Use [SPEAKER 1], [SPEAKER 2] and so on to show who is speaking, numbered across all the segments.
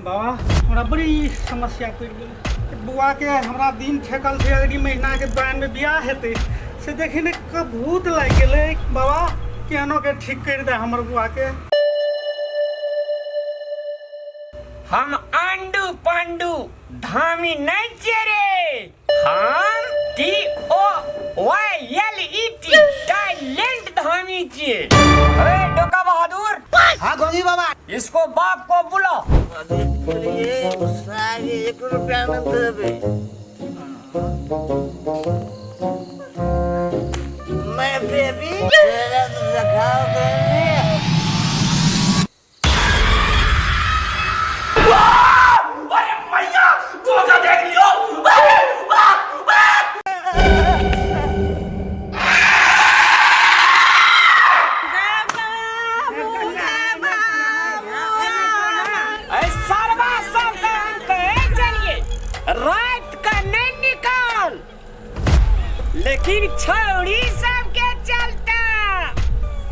[SPEAKER 1] बाबा हमरा बड़ी समस्या पड़ि गेलै। बौआके हमरा दिन ठेकल छै, अगली महीनाके दानमे बियाह हेतै, से देखी ने कब भूत लागि गेलै। बाबा केहनो के ठीक करि दे हमर बौआके।
[SPEAKER 2] हम आंडू पांडू धामी नहीं छियै रे, हम T O Y L E T talent Dhami छियै। ए डोका बहादुर।
[SPEAKER 3] हाँ गोगी बाबा,
[SPEAKER 2] इसको बाप को बुलाओ।
[SPEAKER 3] सारे एक रुपया न देबे। मैं बेबी तेरा रखाओ।
[SPEAKER 2] अरे मैया गोगा देख लियो। सरवा सब के हम कहे चलिए रात का नहीं निकाल, लेकिन छौड़ी सब के चलता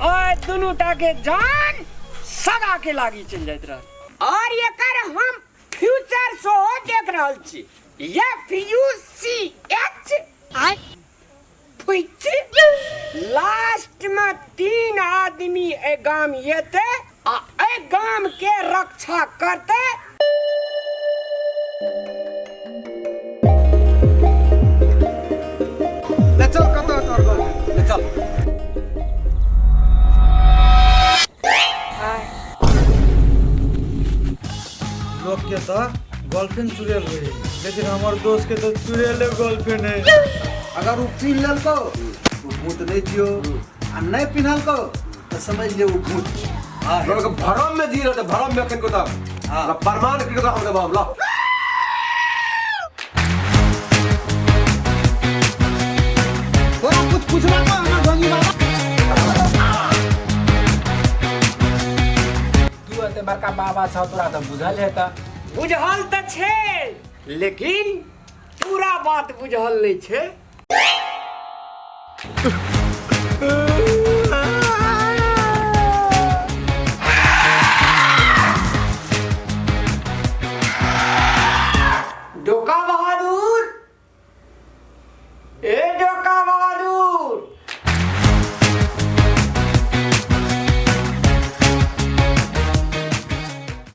[SPEAKER 2] और दुनू टा के जान सदा के लागी चल जाइत रह। और एकर हम फ्यूचर शो देख रहल छी, F U C H I फुच। लास्ट में 3 आदमी ए गाम एते आ ए गाम के रक्षा करते।
[SPEAKER 1] ले चल, कतऽ तोर घर? ले चल। लोग के तो गर्लफ्रेंड चुड़ैल हुई, लेकिन हमार दोस्त के तो चुड़ैले गर्लफ्रेंड है।
[SPEAKER 3] अगर उ पीन लेलको तो भूत नहीं छियो, आ नहीं पिन्हलको तो समझ ले उ भूत।
[SPEAKER 4] हाँ, लोग भरम में जी रहे, भरम में किनको तब
[SPEAKER 3] हाँ।
[SPEAKER 4] प्रमाण किनको हम देबो हम ला।
[SPEAKER 3] तोरा कुछ पूछना तो हमर गंगी बाबा।
[SPEAKER 5] तू एते बड़का बाबा छौ, तोरा तऽ बुझल हेतऽ।
[SPEAKER 2] बुझल तऽ छै, लेकिन पूरा बात बुझल नहीं छै।